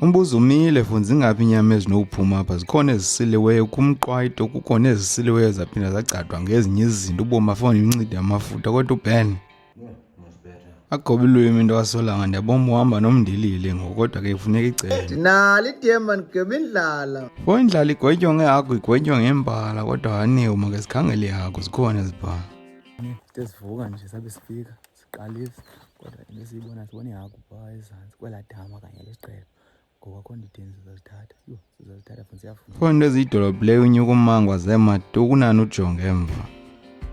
Umbuzo umile fo, zingaphi inyama ezinokuphuma apha? Zikhona ezisiliweyo kumqwayito, kukhona ezisiliweyo zaphinda zagcadwa ngezinye izinto, ubomi afone incidi amafutha kodwa uBen agoba ilwimi into kaSolanga, ndiyabona uhamba nomndilili ngoku, kodwa ke kufuneka icele. Ndinalo ithemba ndigweba indlala. Fo, indlala igwetywa ngehagu, igwetywa ngempala, kodwa aniwe, make sikhangele ihagu, zikhona eziphaa. Side sivuka nje sabe sifika siqalisa, kodwa into esiyibona, sibona ihagu phaa ezantsi kwelaa dama kanye lesiqhelo. Ngoku akho nto itheni, sizazithatha, yho, sizazithatha funa siyafuna. Fo, into eziyidolobhileyo unyuka ummangwa zema tu kunani ujonge emva.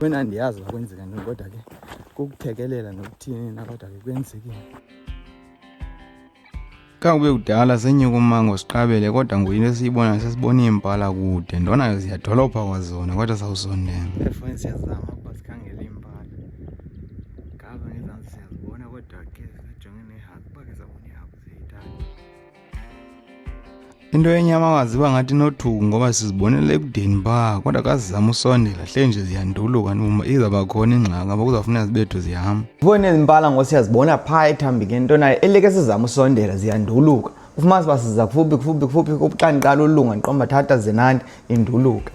Wena andiyazi uba kwenzeka ntoni, kodwa ke kukuthekelela nokuthini na, kodwa ke kwenzekile. Kube kudala senyuka ummango siqabele, kodwa ngoku into esiyibona, sesibona iimpala kude, ntonayo ziyadolopha kwazona, kodwa sawusondela. Efowuni siyazama ukuba sikhangele iimpala ngapha ngezantsi, siyazibona, kodwa ke sijonge nehagu, uba ke sabona ihagu siyayithatha. Into yenyamakazi iba ngathi inothuku ngoba sizibonele ekudeni phaa, kodwa xa sizama usondela hle nje ziyanduluka, noma izawuba khona ingxaki apha, kuzawufuneka zibethu zihamba. Ubone izimpala ngo siyazibona phaa ethambekeni, nto nayo eleke sizama usondela ziyanduluka. Ufumanisa uba siza kufuphi kufuphi kufuphi, xa ndiqala ulunga ndiqomba thatha zenandi induluka.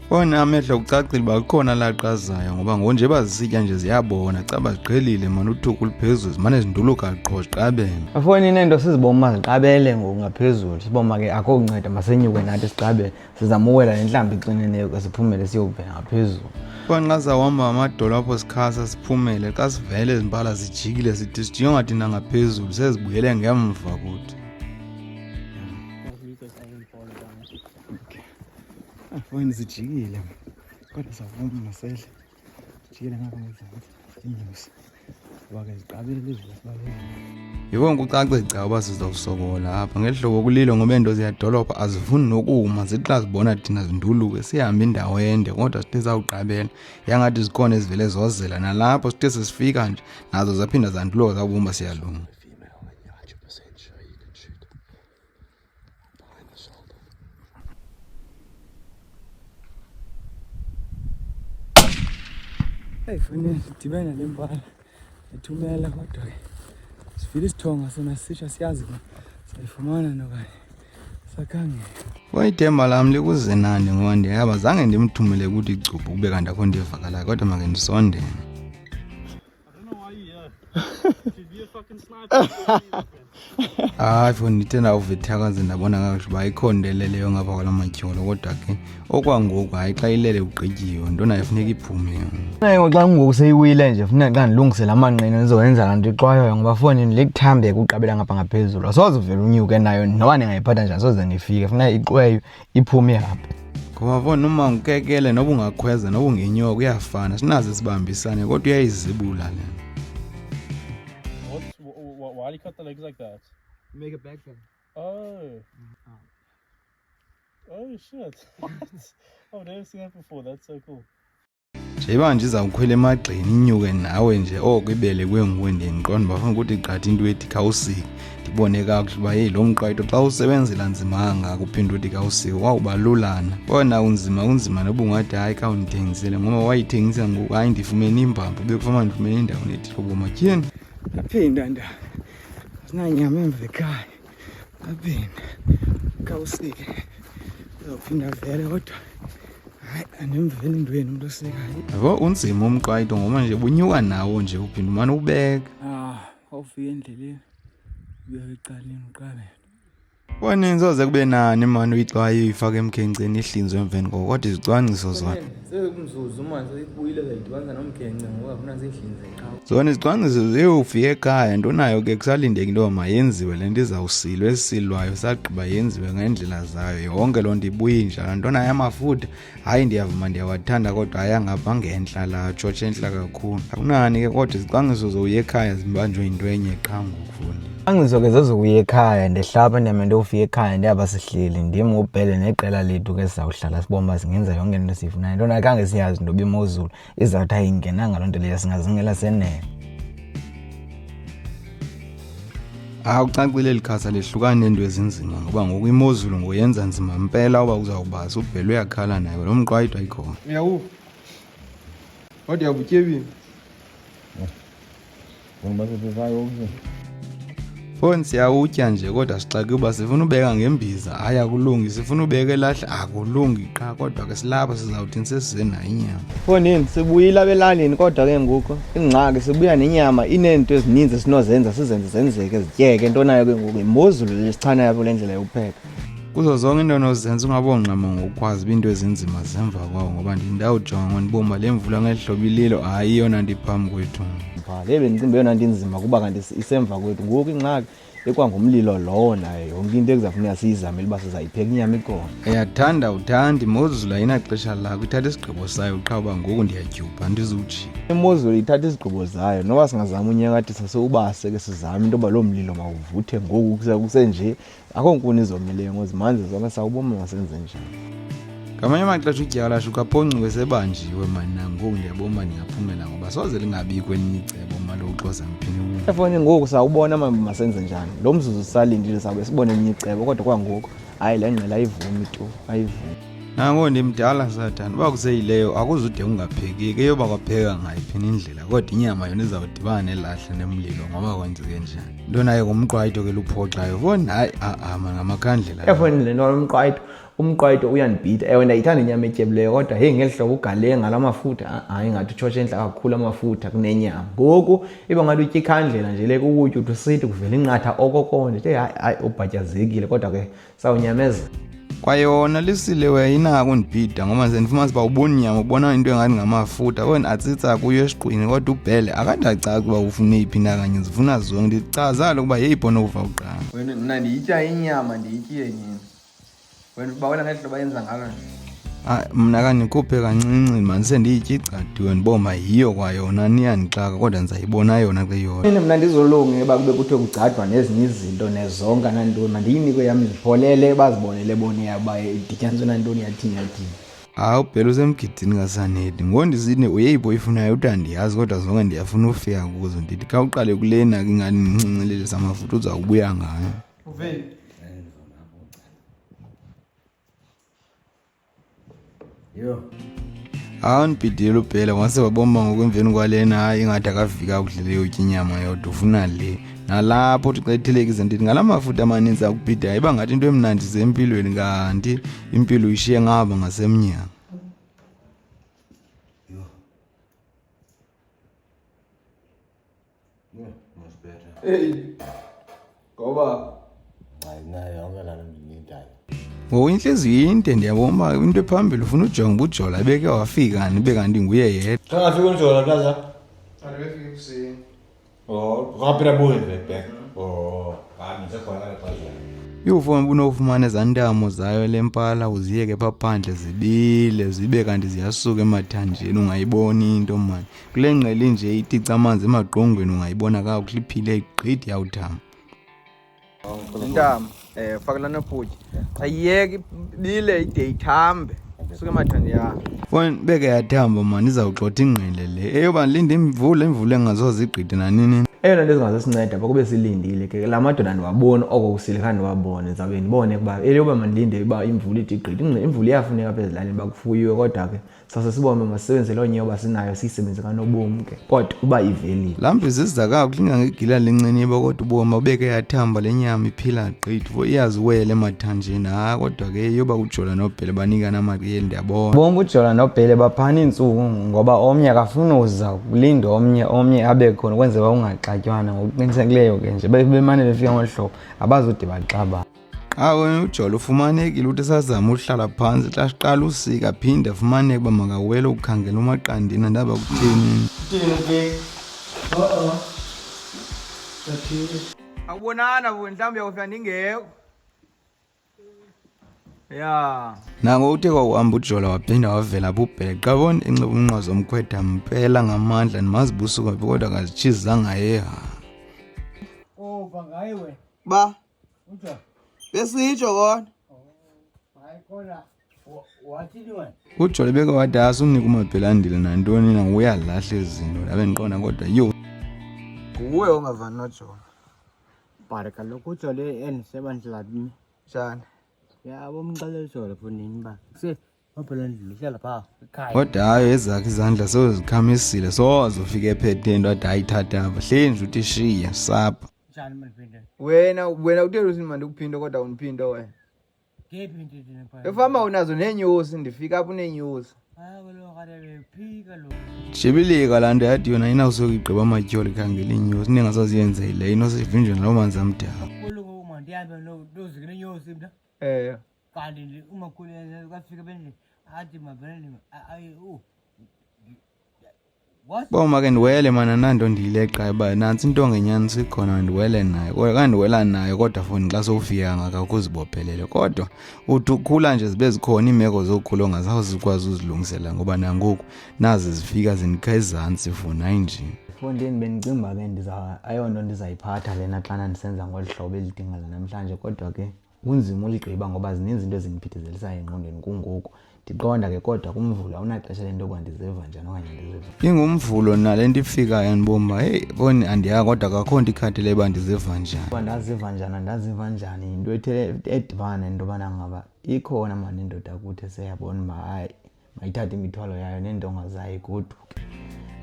Kona amehlo kucacile uba kukhona laqazayo, ngoba ngonje bazisitya nje ziyabona, caba ziqhelile mani uthuku luphezulu, zimane zinduluka qho ziqabele. Afowuni ineento sizibona uba ziqabele ngoku ngaphezulu, sibona uba ke akho kunceda, masenyuke nathi siqabele, sizama uwela le ntlambi ixineneyo ke siphumele siyokuvela ngaphezulu. Kona xa sawuhamba amadolo apho sikhasa siphumele, xa sivele izimpala zijikile, sithi sijike ngathi nangaphezulu sezibuyele ngemva kuthi. Afowuni zijikile, kodwa savuma masehle zijikile ngapha ngezantsi, sinyuse ngoba ke ziqabele lezi sibalekile. Yibona kucace gca uba sizawusokola apha ngeli hlobo kulilo, ngoba iinto ziyadolopha, azifuni nokuma, zithi xa zibona thina zinduluke, sihambe indawo ende, kodwa sithe sawuqabela yangathi zikhona ezivele zozela, nalapho sithe sesifika nje nazo zaphinda zanduluka, zabumba siyalunga. Female and you're 100% sure you can shoot behind the shoulder. Eyi funi sidibene nale mpala ethumela, kodwa ke sivile isithonga sona sisha, siyazi ke sayifumana nokanye sakhangela. Ithemba lam likuzenani ngoba ndiyaba zange ndimthumele kuthi gcubhu kube kanti akho nto ivakalayo, kodwa make ndisondele. I don't know why you're here. Should be a fucking sniper. Hayi fo, ndithe ndawuvithakaze ndabona kakuhle uba ayikho nto eleleyo ngapha kwala matyholo, kodwa ke okwangoku hayi, xa ilele kugqityiwe, nto nayo funeka iphume. Nayo xa ngoku seyiwile nje funeka xa ndilungise la manqina ndizoyenza laa nto ixwayoyo, ngoba fowunini le kuthambeka uqabela ngapha ngaphezulu, asoze uvele unyuke nayo noba ndingayiphatha njani, soze ndifike, funeka ixweyo iphume ihambe. Ngoba fo noma ngukekele noba ungakhweza noba ungenyoka kuyafana, sinaze sibambisane, kodwa uyayizibula le. What? Why do you cut the legs like that? Make a backpack. Oh. Oh shit. What? I've never seen that before. That's so cool. Nje nje izawukhwela emagxeni inyuke nawe nje oko ibele kwenguwe, ndiye ndiqonda uba funa ukuthi qatha into ethi khawusike, ndibone kakuhle uba heyi lo mqwayito xa usebenzela nzima kangaka uphinde uthi khawusike wawuba lulana kona unzima kunzima, noba ungathi hayi khawundithengisele ngoba wayithengisa ngoku, hayi ndifumene imbambo bekufama ndifumene indawo nethi hlobo matyhini. Aphinda nda asinanyama emva ekhaya, aphinda khawusike uzawuphinda vele, kodwa hayi andimveli intweni umntu osikayo. Yabo unzima umqwayito ngoba nje bunyuka nawo nje uphinde umane ubeka. Ah, wawufika endleleni ubeke ecaleni uqabele. Kwaninzi soze kube nani mani uyixwaye uyifake emkhenkceni ihlinzwe emveni koko, kodwa izicwangciso zona Sekumzuzu manje seyibuyile zayidibanisa nomkhenkce ngoku afuna siyihlinze qha. Zona izicwangciso ziyofika ekhaya, nto nayo ke kusalindeka into yoba mayenziwe le nto izawusilwa, esilwayo sagqiba yenziwe ngeendlela zayo yonke loo nto ibuye injalo, nto nayo amafutha hayi ndiyavuma ndiyawathanda, kodwa hayi angapha ngentla la tshotshe entla kakhulu akunani ke, kodwa izicwangciso zokuya ekhaya zibanjwe yinto enye qha ngoku fundi. Angciso ke zezokuya ekhaya, ndihlapha ndiyame ndiyofika ekhaya, ndiyaba sihleli ndim ubhele neqela lethu ke, sizawuhlala sibone uba singenza yonke into esiyifunayo, nto nayo khange siyazi into yoba imozulu izawuthi ayingenanga loo nto leyo, singazingela senele. Hayi ucacile eli khasa lehlukane neento ezinzima, ngoba ngoku imozulu ngoyenza nzima mpela uba uzawubaza ubhele uyakhala nayo lo mqwayito ayikhona. Uyawuva kodwa uyabutyebile. Foni siyawutya nje kodwa sixake uba sifuna ubeka ngembiza, hayi akulungi, sifuna ubeka elahle akulungi qha, kodwa ke silapha sizawuthini sesizenayo inyama. Fondini, sibuyile abelalini kodwa ke ngoku ingxaki sibuya nenyama ineento ezininzi esinozenza sizenze zenzeke zityeke nto nayo ke ngoku yimozulu le sichanayo kule ndlela yokupheka. Kuzo zonke into onozenza ungabongxama ngokukwazi uba iinto ezinzima zemva kwawo ngoba ndindawujonga ngondibomba le mvula ngeli hlobo ililo hayi iyona nto iphambi kwethu. Pha le bendicinga eyona nto inzima kuba kanti isemva kwethu ngoku ingxaki ikwangumlilo lowo nayo yonke into ekuzafuneka siyizamele uba sizayipheka inyama ikhona. Uyathanda uthandi imozulu ayinaxesha lakho ithatha isigqibo sayo qha uba ngoku ndiyadyubha andizujika. Imozulu ithatha izigqibo zayo noba singazama unyakadisa siwubase ke sizame into yoba loo mlilo mawuvuthe ngoku kusenje akho nkuni izomileyo ngozimanzi zonke sawuboma masenze njani. Ngamanye amaxesha udyakalashe ukaphoncuke sebanjiwe mani nangoku ndiyabona uba ndingaphumela ngoba soze lingabikho elinye icebo mali uxhosa mphini kum. Efoni ngoku sawubona masenze njani lo mzuzu sisalindile sawube sibone elinye icebo kodwa kwangoku hayi le ngqele ayivumi tu ayivumi. Nangoku ndimdala sathana uba kuseyileyo akuzude kungaphekeki eyoba kwapheka ngayiphi indlela kodwa inyama yona izawudibana nelahle nemlilo ngoba kwenzeke njani. Nto naye ngumqwayito ke luphoxayo foni hayi a-a mani ngamakhandlela. Efoni le nto lomqwayito umqwayito uyandibhida ewe ndiyayithanda inyama etyebileyo kodwa heyi ngeli hlobo ugalele ngala mafutha hayi ngathi utshotshe entla kakhulu amafutha kunenyama ngoku iba ngathi utya ikhandlela nje le kukutya uthi usithi kuvela inqatha okoko ndithi hayi hayi ubhatyazekile kodwa ke sawunyamezela. Kwayona lisile wayinako undibhida ngoba sendifumanisa uba ubona inyama ubona into engathi ngamafutha wena atsitsa kuyo esiqwini kodwa ubhele akade acaci uba ufuna eyiphi na kanye zifuna zonke ndichaza kaloku uba yeyiphi onokuva kuqala. Wena mna ndiyitya inyama ndiyityile nyini wena ubawela ngeli hlobo ayenza ngalo. Hayi mna kandikhuphe kancinci mani sendiyitya igcadiwe ndiboma yiyo kwayona niyandixaka kodwa ndizayibona yona ke yona. Mna mna ndizolunga uba kube kuthiwe kugcadwa nezinye izinto nezonka nantoni mandiyinike yam ndipholele bazibonele bona eyabo uba idityaniswe nantoni yathini yathini. Hayi ubhele usemgidini kaSanedi ngondisini uyeyiphi oyifunayo uthi andiyazi kodwa zonke ndiyafuna ufika kuzo ndithi khawuqale kulena ke ingani ndincincelelisa amafutha uza kubuya ngayo. Uveli. Yho. Hayi undibhidile ubhele wase wabomba ngoku emveni kwalena hayi ingathi akafika kakuhle yotya inyama yodwa ufuna le nalapho uthi xa etheleka izinto ndithi ngala mafutha amaninzi akubhidayo iba ngathi into emnandi sempilweni kanti impilo uyishiye ngabo ngasemnyango. Yeah, much better. Hey. Ngoba hayi nayo yonke laa nto ndiyindayo. Ngoku intliziyo inde ndiyabona uba into ephambili ufuna ujonga uba uJola ebeke wafika nibe kanti nguye yedwa. Xa ngafika uJola plaza? Andibefika ekuseni. Oh, kwaphela buye back. Oh, hayi ndisekhona ngale xesha. Yufona ubunofumana ezaa ntamo zayo le mpala uziyeke phaa phandle zibile zibe kanti ziyasuka emathanjeni ungayiboni into mani. Kule ngqele inje itica amanzi emagqongweni ungayibona kakuhle iphile gqithi yawuthama. Intamo fakela nobhutyi. Ayiyeke ibile ide ithambe. Suke emathandi ya. Foni beke yathamba mani izawugxotha ingqele le. Eyoba linde imvula imvula engazoze igqithe nanini. Eyona nto ezingazosinceda pha kube silindile ke la madoda andiwaboni oko kusile khange ndiwabone ndizawube ndibone ukuba eyoba mandilinde uba imvula ide igqithe. Imvula iyafuneka apha ezilalini uba kufuyiwe kodwa ke sase sibone masisebenzise loo nyewe uba sinayo siyisebenzise kanobom ke kodwa uba ivelile. Laa mbiza iza kakuhle ingangegila lenciniba kodwa ubomi ubeke yathamba le nyama iphila gqithi for iyaziwela emathanjeni. Hayi kodwa ke yoba uJola noBhele banikana amaqiyeli ndiyabona. Bonke uJola noBhele baphana iintsuku ngoba omnye akafuni uza kulinde omnye, omnye abe khona ukwenzela uba kungaxatyanwa. Ngokuqinisekileyo ke nje bemane befika ngolu hlobo abazude baxabane. Qha wena uJola ufumanekile uthi esazama uhlala phantsi xa siqala usika aphinde afumaneke uba makawele ukukhangela umaqandini andaba kutheni. Kutheni ke? O-o. Awubonana bo mhlawumbi uyakufika ndingekho. Ya. Nango uthe kwawuhamba uJola waphinda wavela bubhele xa bona enxiba umnqwazi omkhwetha mpela ngamandla ndimazi busuka phi kodwa akazitshizanga yeha. Ova ngaye wena. Ba. Besitsho kona. Hayi kona wathini wena? UJola beke wathi asunika uMabhelandile nantoni na uyalahla ezi zinto ndabe ndiqonda kodwa yho. Nguwe ongavani noJola. Bhari kaloku uJole endisebandla Njani? Yabo umxelele uJole mfondini uba se Mabhelandile uhlala phaa ekhaya. Kodwa hayi ezakhe izandla sozikhamisile soze ufike ephethe into ade ayithatha apha hleli nje uthi shiya sapha. Njani mandiphinde? Wena wena uthe usithi mandikuphinde kodwa undiphinde wena. Ngephi into ethina phaya? Efama unazo neenyosi ndifika apho uneenyosi. Hayi kaloku kade bephika lo. Jibilika laa nto yathi yona inawusuke igqiba amatyholo ikhangela iinyosi into engasaziyenze le inosivunjwe naloo manzi amdaka. Kaloku uma ndihambe ndozikela inyosi mna. Eh. Kanti nje umakhulu kafika bendle athi mavele ayi u. Uba make ndiwele mana nanto ndiyileqayo uba nantsi into ngenyaniso ikhona ndiwele nayo kodwa kandiwela nayo kodwa foni xa sowufika ngaka ukuzibophelele kodwa uthi ukhula nje zibe zikhona iimeko zokukhula ongazawuzikwazi uzilungisela ngoba nangoku nazi zifika zindikha ezantsi foni hayi nje. Fondini bendicinga uba ke ndiza ayonto ndizayiphatha lena xana ndisenza ngolu hlobo elidinga lanamhlanje kodwa ke Kunzima uligqiba ngoba zininzi into ezindiphithizelisayo engqondweni kungoku. Ndiqonda ke kodwa kuMvulo awunaxesha lento yokuba ndiziva njani okanye ndiziva. InguMvulo nale nto ifikayo ndibona uba heyi foni andiyazi kodwa akakho nto ikhathele uba ndiziva njani. Uba ndaziva njani andaziva njani yinto ethe edibana nento yobana ngaba ikhona mani indoda kuthi eseyabona uba hayi mayithathe imithwalo yayo neentonga zayo igoduke.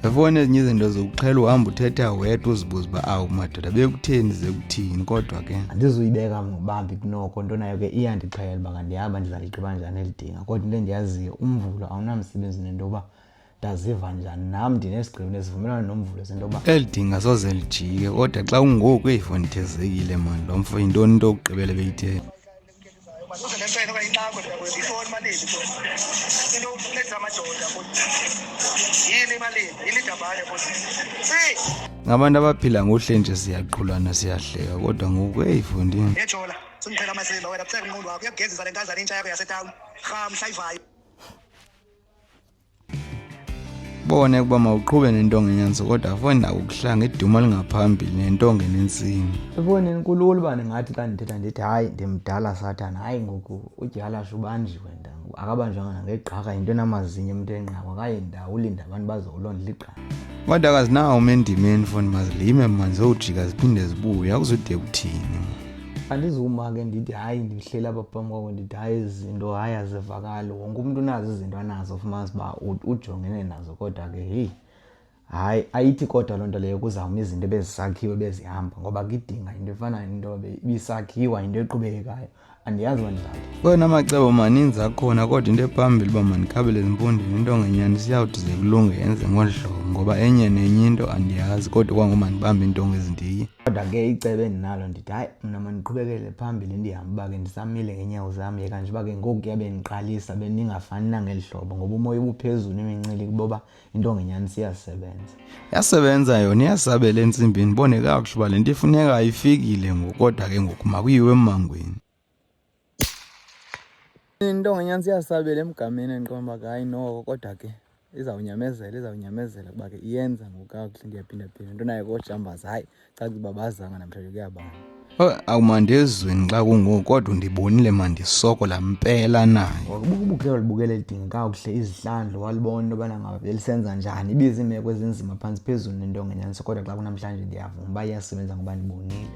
Yabona ezinye izinto zokuqhela uhamba uthetha wedwa uzibuza uba awu madoda bekutheni ze kuthini kodwa ke. Andizuyibeka ngobambi kunoko nto nayo ke iyandixhela uba kandihamba ndizaligqiba njani eli dinga kodwa into endiyaziyo uMvulo awunamsebenzi nento yoba ndaziva njani nam ndinesigqibo nesivumelwano noMvulo sento yoba eli dinga soze lijike kodwa xa kungoku eyi fondithezekile mani lo mfo yintoni into yokugqibela ebeyithetha. Uze nemfene okanye inxakwe ifoni malini into uletha amadoda futhi yini imalini yini idabane futhi si Ngabantu abaphila ngohle nje siyaqhulana siyahleka kodwa ngoku eyi fondini. Yejola sundiqhela amasimba wena butheka umnqondo wakho uyakugezisa le nkazana intsha yakho yasetawuni rha mhla ivayo Bone ukuba mawuqhube nentonga enyanso kodwa afoni nako ukuhlanga iduma lingaphambili nentonga enentsini. Efowunini kulula uba ndingathi xa ndithetha ndithi hayi ndimdala sathana, hayi ngoku udyakalashe ubanjiwe ntango akabanjwanga nangegqarha yinto enamazinyo emntu enqaku akayi ndawo ulinda abantu bazowulondla igqarha. Kodwa akazinawo uma endimeni foni mazilime mani zowujika ziphinde zibuye akuzude kuthini. Andizuma ke ndithi hayi ndihleli apha phambi kwakho ndithi hayi ezi zinto hayi azivakali wonke umntu unazo izinto anazo ufumanisa uba ujongene nazo kodwa ke heyi hayi ayithi kodwa loo nto leyo kuzawuma izinto ebezisakhiwe bezihamba ngoba kidinga into efana nento ibisakhiwa into eqhubekekayo andiyazi uba ndizawuthi Kwena amacebo maninzi akhona kodwa into ephambili uba mandikhabele ezimpondweni into ngenyani siyawuthi ze kulunge yenze ngolu hlobo ngoba enye nenye into andiyazi kodwa kwangoku mandibambe iintonga ezindiye. Kodwa ke icebo endinalo ndithi hayi mna mandiqhubekele phambili ndihambe uba ke ndisamile ngeenyawo zam yeka nje uba ke ngokuya bendiqalisa bendingafani nangeli hlobo ngoba umoya ubuphezulu imincili kuboba into ngenyani siyasebenza. Yasebenza yona iyasabela entsimbini bone kakuhle uba le nto ifunekayo ifikile ngoku kodwa ke ngoku makuyiwe emmangweni. Into ngenyanisi iyasabela emgameni endiqonda uba ke hayi noko kodwa ke izawunyamezela izawunyamezela kuba ke iyenza ngoku kakuhle ndiyaphindaphinda into nayo koojambas hayi caca uba bazanga namhlanje kuyabanda. Oh, awumandi ezweni xa kungoku kodwa undibonile mandisokola mpela naye. Ubukhe walibukela elidinga kakuhle izihlandlo walibona into yobana ngaba belisenza njani ibiziimeko ezinzima phantsi phezulu nento ngenyaniso kodwa xa kunamhlanje ndiyavuma uba iyasebenza ngoba ndibonile.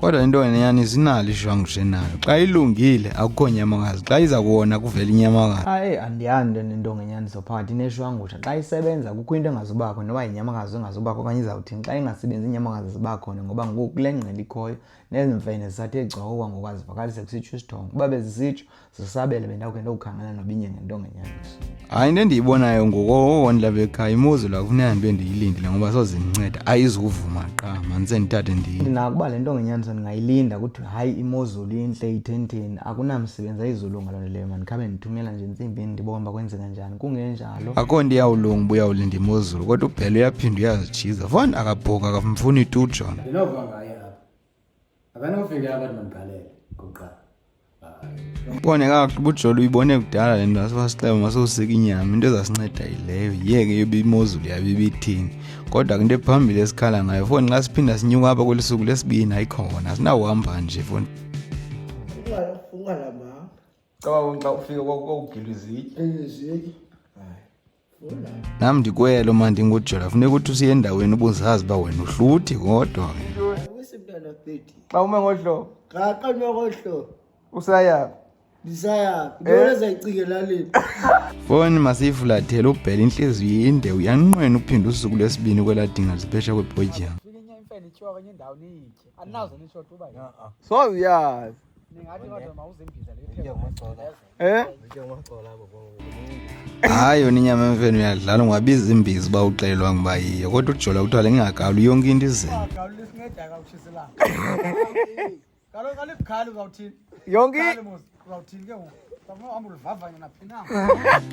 Kodwa into enyaniso inalo ishwangushe nalo xa ilungile akukho nyamakazi xa iza kuwona kuvela inyamakazi. Hayi andiyazi into nento ngenyaniso phakathi ineshwangusha xa isebenza kukho into engazubakho noba yinyamakazi engazubakho okanye izawuthini xa ingasebenzi iinyamakazi ziba khona ngoba ngoku kule ngqele ikhoyo nezi mfene zisathe gcoko kwangoku azivakali sekusitsho isithongo uba bezisitsho zisabele bendawukhe ndokukhangela nobinye ngento ngenyaniso. Hayi into endiyibonayo ngoku ndilapha ekhaya imozulu akufuneka ndibe ndiyilindile ngoba soze indinceda ayizukuvuma qha mandise ndithathe ndiye. Ndinako uba le nto ngenyaniso ndingayilinda kuthiwe hayi imozulu intle ithenteni akunamsebenzi ayizulunga loo nto leyo mandikhabe ndithumela nje entsimbini ndibone uba kwenzeka njani kungenjalo. Akho nto iyawulunga uba uyawulinda imozulu kodwa uBhele uyaphinda uyazijiza foni akabhoka akamfuni tu uJohn. Ndinova ngaye apha. Akanofika apha athi mandigalele kokuqala. Ubone kakuhle ubujolo uyibone kudala le nto asibasixeba masowusika inyama into ezasinceda yileyo yiyeke yoba imozulu yabe ibithini kodwa ke into ephambili esikhala ngayo foni xa siphinda sinyuka apha kweli suku lesibini ayikhona asinawuhamba nje foni. Ungalambanga. Caba xa ufika kwakugilwa izitya. Izitya. Nam ndikwelo ma ndingujola funeka uthi usiye endaweni ubuzazi uba wena uhluthi kodwa ke. Xa ume ngohlobo. Xa xa ume ngohlobo. Usayaphi? Ndisayaphi? Ntoni ezayicinga elalini? Foni masiyifulathele ubhele intliziyo inde uyanqwena uphinda usuku lwesibini kwelaa dinga liphesha kwebhodyana. nityiwa kwenye indawo niyitye. Aninazo nitsho tu uba yini. Soziyazi. Ningathi kodwa mawuzimbiza le. Eh? Hayi yona inyama emfeni uyadlala ungabiza imbiza uba uxelelwa nguba yiyo kodwa ujola kuthiwa le ngingagawuli yonke into izele. Gawuli lisincedayo xa kutshisa ilanga. Kaloku alibukhali uzawuthini? Yonke Bukhali mos, uzawuthini ke ngoku? Uzawufuna uhamba ulivavanya naphi na.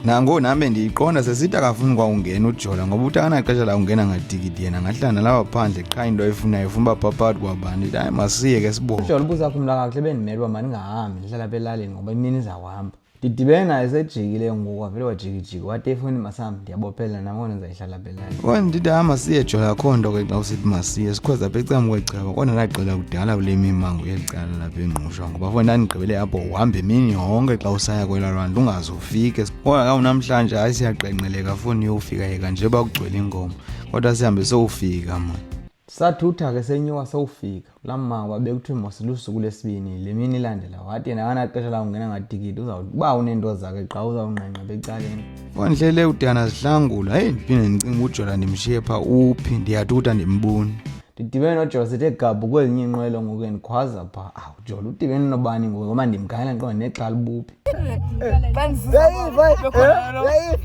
Nangoku nam bendiyiqonda sesithi akafuni kwakungena ujola ngoba uthi akanaxesha lakungena ngatikiti yena angahlala nalapha phandle qha into ayifunayo ifuna uba phakathi kwabantu. Ithi hayi masiye ke sibone. Ujola ubusaphumla kakuhle bendimele uba mandingahambi ndihlala apha elalini ngoba imini izawuhamba. Ndidibene naye sejikile ngoku wavele wajikijika wathi efowunini masihambe ndiyabophelela nam kodwa ndizayihlala apha elalini. Kodwa ndithi hayi masiye jola akho nto ke xa usithi masiye sikhweza apha ecam kwecaba kodwa ndagqibela kudala kule mimango yeli cala lapha engqushwa ngoba fo ndandigqibele apho uhamba imini yonke xa usaya kwelaa lwandle ungaze ufike. Kodwa ka unamhlanje hayi siyaqenqeleka foni uyofika yeka nje uba kugcwele ingoma kodwa sihambe sowufika mani. Sathutha ke senyuka sowufika kulaa mmango uba bekuthiwe mos lusuku lwesibini le mini ilandela wathi yena akanaxesha lakungena ngatikiti uzawuthi uba uneento zakhe qha uzawungqengqa apha ecaleni. Fondlele udana zihlangula heyi ndiphinde ndicinga ujola ndimshiye phaa uphi ndiyathutha andimboni. Ndidibene noJola sithe gabhu kwezinye iinqwelo ngoku endikhwaza phaa. Awu Jola udibene nobani ngoku ngoba ndimkhangela ndiqonda nexhala ubuphi.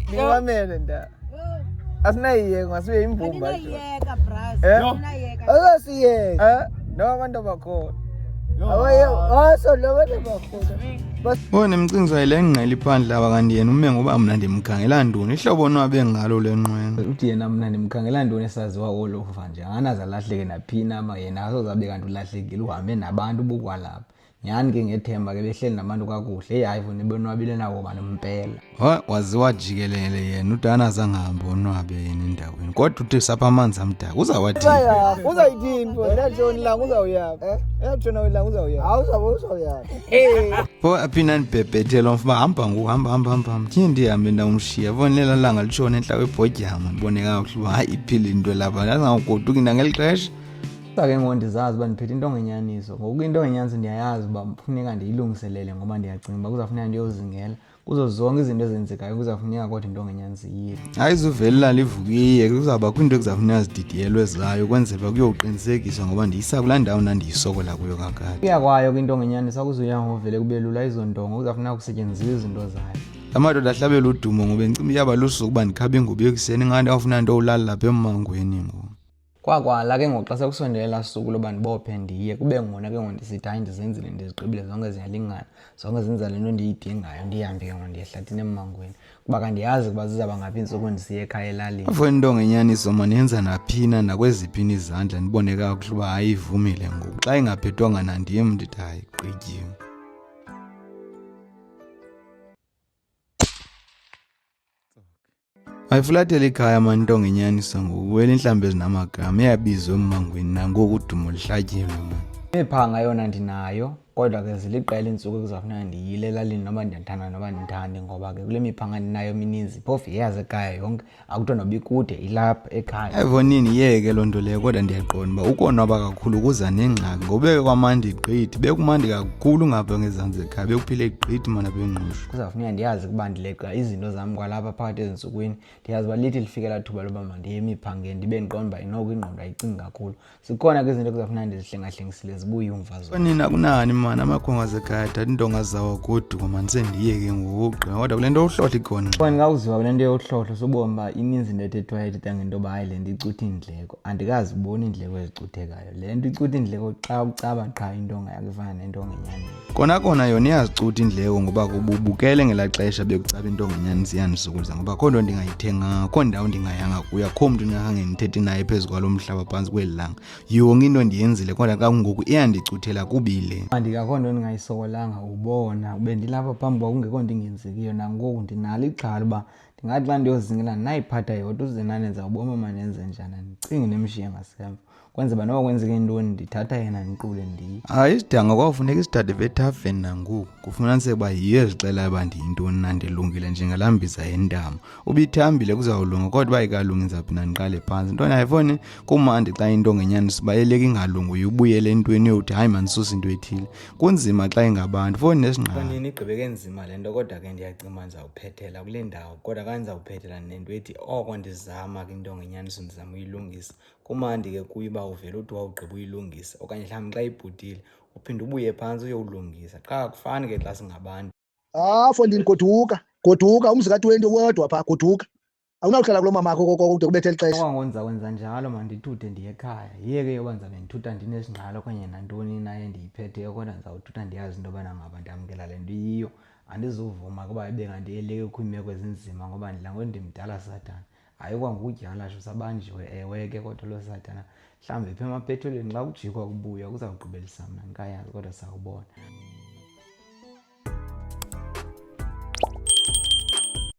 Ndimamele nda. Asinayiyeka ngasibe imbumba. Aninayiyeka bras. Eh? Aninayiyeka. Akasiyeka. Eh? No abantu abakhona. Abaye aso lo abantu abakhona. Bona imcingiswa yile ngqele iphandle apha kanti yena ume ngoba mna ndimkhangela ntoni ihlobo onwabe ngalo le nqwelo. Uthi yena mna ndimkhangela ntoni esaziwa all over nje akanaze alahleke naphina ama yena asoze abe kanti ulahlekile uhambe nabantu bukwalapha. Nyhani ke ngethemba ke behleli nabantu kakuhle. Heyi hayi funa bonwabile nabo bantu mpela. Wa waziwa jikelele yena udana zangahambi onwabe yena endaweni kodwa uthi sapha amanzi amdaka uzawathini. Uzayaphi? Uzayithini mfo? Uyatshona ilanga uzawuyaphi? Eh? Uyatshona ilanga uzawuyaphi? Awuzabe uzawuyaphi. Pho aphinda andibhebhethela mfo uba hamba ngoku hamba hamba hamba hamba tyhini ndihambe ndawumshiya fo lela langa litshona entla kwebhodyama ndibone kakuhle uba hayi iphile into lapha ndazangagoduki nangeli xesha. Kodwa ke ngoku ndizazi uba ndiphethe into ngenyaniso. Ngoku into ngenyaniso ndiyayazi uba funeka ndiyilungiselele ngoba ndiyacinga uba kuzawufuneka ndiyozingela. Kuzo zonke izinto ezenzekayo kuzawufuneka kodwa into ngenyaniso iyile. Hayi izuvele livukiye kuzawubakho into ekuzawufuneka zididiyelwe zayo ukwenzela uba kuyoqinisekiswa ngoba ndiyisa kulaa ndawo ndandiyisokola kuyo kakade. Kuya kwayo ke into ngenyaniso akuzuya ngovele kube lula izondongo kuzawufuneka kusetyenziwe izinto zayo. Amadoda ahlabela udumo ngoba encima iyaba lusuku uba ndikhabe ingubo ekuseni ingathi awufuna nto ulala lapha emmangweni ngoku. Kwakwala ke ngoku xa sekusondele elaa suku loba ndibophe ndiye kube ngona ke ngoku ndisithi hayi ndizenzile ndizigqibile zonke ziyalingana zonke zenza le nto ndiyidingayo ndihambe ke ngoku ndiye ehlathini emmangweni kuba kandiyazi ukuba zizawuba ngaphi iintsuku ndisiya ekhaya elalini. Afo into ngenyaniso maniyenza naphina nakweziphi izandla ndibone kakuhle uba hayi ivumile ngoku xa ingaphethwanga nandim ndithi hayi gqityiwe. Ayifulathela ikhaya mani into ngenyaniso ngoku wela inhlambi ezinamagama iyabizwa emmangweni nangoku udumo luhlatyiwe mani. Imiphanga yona ndinayo kodwa ke ziliqela iintsuku ekuzawufuneka ndiyile elalini noba ndiyathanda noba ndithandi ngoba ke kule miphanga ndinayo mininzi phofu yeyasekhaya yonke akuthiwa noba ikude ilapha ekhaya. Evonini iyeke loo nto leyo kodwa ndiyaqonda uba ukonwaba kakhulu kuza nengxaki ngoba bekwamandi gqithi bekumandi kakhulu ngapha ngezantsi ekhaya bekuphile gqithi mani apha engqushu. Kuzawufuneka ndiyazi ukuba ndileqa izinto zam kwalapha phakathi ezintsukwini ndiyazi uba lithi lifike laa thuba loba mandiye emiphangeni ndibe ndiqonda uba inoko ingqondo ayicingi kakhulu. Zikhona ke izinto ekuzawufuneka ndizihlenga-hlengisile zibuye umva zona. Nina kunani mani amakhwenkwe asekhaya athatha iintonga zawo agoduka mani sendiye ke ngoku ugqiba kodwa kule nto uhlohla ikhona. Kona xa kuziwa kule nto yohlohlo sobona uba ininzi into ethethwayo ethetha ngento yoba hayi le nto icutha iindleko. Andikaziboni iindleko ezicuthekayo. Le nto icutha iindleko xa ucaba qha intonga yakho ifana nento ongenyaniso. Kona kona yona iyazicutha iindleko ngoba kububukele ngelaa xesha bekucaba into ongenyaniso iyandisokolisa ngoba akho nto ndingayithenganga, akho ndawo ndingayanga kuyo, akho mntu ndingakhange ndithethe naye phezu kwalo mhlaba phantsi kweli langa. Yonke into ndiyenzile kodwa xa kungoku iyandicuthela kubile. Andikakho nto ndingayisokolanga ubona bendilapha phambi kwa kungekho nto ingenzekiyo nangoku ndinalo ixhala uba ndingathi xa ndiyozingela ndinayiphatha yodwa uze nandenza ubomi mandenze njani andicingi ndimshiye ngasemva kwenza uba noba kwenzeke ntoni ndithatha yena ndiqule ndiye. Hayi isidanga kwawufuneka isidade bethaveni nangoku kufumaniseke uba yiyo ezixelayo uba ndiyintoni na ndilungile njengalaa mbiza yentamo. Uba ithambile kuzawulunga kodwa uba ikalungi ndizawuphinda ndiqale phantsi. Nto nayifoni kumandi xa into ngenyaniso uba eleke ingalungi uye ubuyele entweni yokuthi hayi mandisuse into ethile. Kunzima xa ingabantu foni nesingqala. Nini igqibeke nzima le nto kodwa ke ndiyacinga ndizawuphethela kule ndawo kodwa xa ndizawuphethela nento ethi oko ndizama ke into ngenyaniso ndizama uyilungisa. Kumandi ke kuyo uba uvele uthi wawugqiba uyilungisa okanye mhlawumbi xa ibhudile uphinde ubuye phantsi uyowulungisa. Qha akufani ke xa singabantu. Ah, fondini goduka, goduka umzi ka-20 wodwa phaa, goduka. Awunawuhlala kulo mamakho koko kude kubethe eli xesha. Okwangoku ndizakwenza njalo, mandithuthe ndiye ekhaya. Yiye ke yoba ndizabe ndithutha ndinesingqala okanye nantoni na endiyiphetheyo, kodwa ndizawuthutha ndiyazi into yobana ngaba ndamkela le nto iyiyo. Andizuvuma kuba ibe kanti eleke kwiimeko ezinzima ngoba ndidla ngokuthi ndimdala sathana. Hayi okwangoku usabanjiwe ewe ke, kodwa loo sathana mhlawumbi pha emaphethelweni xa kujikwa kubuywa kuzawugqibelisa mna ndikayazi, kodwa sawubona.